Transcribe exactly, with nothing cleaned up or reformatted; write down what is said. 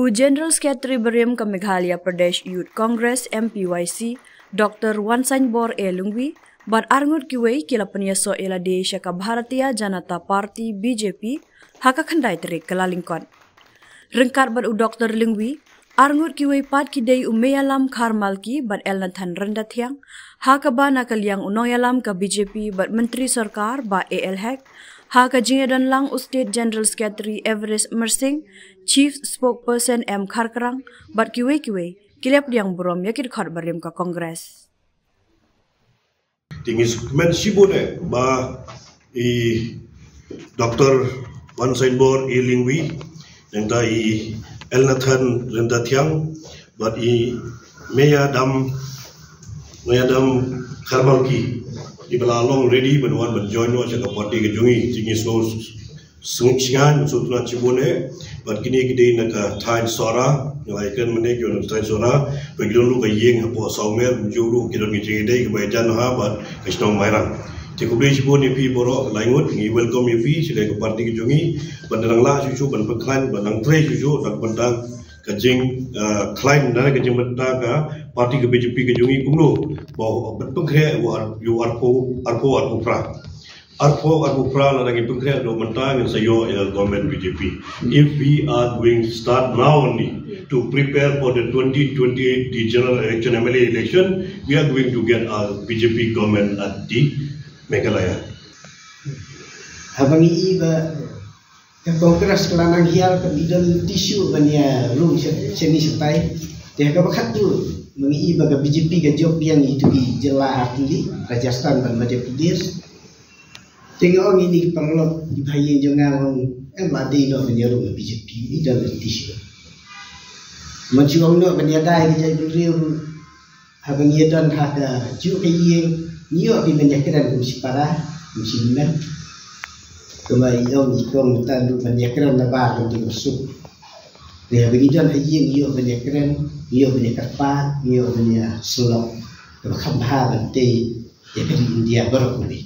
U General Secretary barim ka Meghalaya Pradesh Youth Congress, M P Y C, Doctor Wansainbor A Lyngwi, bad arngut kiwei ki la pynïasoh ïa lade sha ka Bharatiya Janata Party, B J P, ha ka khyndai tarik Kyllalyngkot. Ryngkat bad u Doctor Lyngwi, arngut kiwei pat ki dei u Meyalam Kharmalki bad Elnathan Ryndathiang, ha kaba na ka liang u nongïalam ka B J P bad Myntri Sorkar Bah A L Hek, ha ka jingïadon lang u State General Secretary Everest Myrsing, Chief Spokesperson M Kharkrang, bad kiwei kiwei, ki la pdiang burom ïa ki dkhot barim ka Congress. Te ngi sngewkmen shibun eh ba i Doctor Wansainbor A Lyngwi, nangta i Elnathan Ryndathiang, bad i Meyalam, Meyalam Kharmalki, i ba la long ready ban wan ban join noh sha ka party ka jong ngi. Te ngi sngewsih sngewsih shibun eh, bad kine ki dei na ka thaiñ Sohra, ngi la ïakren mynne ki wan na ka thaiñ Sohra, bad ki don ruh ka ïing hapoh Sawmer, mynjur ruh ki don ki jingïadei kiba ïajan ha bad ka shnong Mairang. Te khublei shibun ïa phi baroh, lai ngut ngi welcome ïa phi sha ka party ka jong ngi, ban dang lah shuh shuh ban pynkhlaiñ, ban dang trei shuh shuh na ka bynta ka jing, ah, khlaiñ na ka jingbynta ka party ka B J P ka jong ngi kumno ba ban pynkhreh ïa u ar-, ïa u arphew, arphew, arphew phra. Arphew, arphew phra lada ngi pynkhreh haduh mynta ngin sa ïoh ïa government B J P. If we are going to start now only to prepare for the twenty twenty-eight the general election, M L A election, we are going to get a B J P government at the Meghalaya. Haba ngi i ba ka Congress ka la nang hiar ka bidon tissue ban ïa rung sha-, shane shatai. Te ha kaba khatduh, ba ngi i ba ka B J P ka jop biang ïa itu ki jylla artylli, Rajasthan bad Madhya Pradesh. Te nga ong ïa ini ki paralok, i bhai ïing jong nga, nga ong, em, ba dei noh ban ïa rung ka B J P, i don tissue. Mynshuwa ong noh ban ïa dai ka jaitbynriew ruh, haba ngi ïa don ha kajuh ka ïing, ngi ïoh phi ban ïa kren kum shi para, kum shi hynmen. Kumba i ong i kong, mynta ruh ban ïa kren na bar kan tu suk. Te haba ngi don ha ïing, ngi ïoh ban ïa kren, ngi ïoh ban ïa kyrpad, ngi ïoh ban ïa sylloh. Kaba kham bha ban tei ïa ka ri India baroh kawei.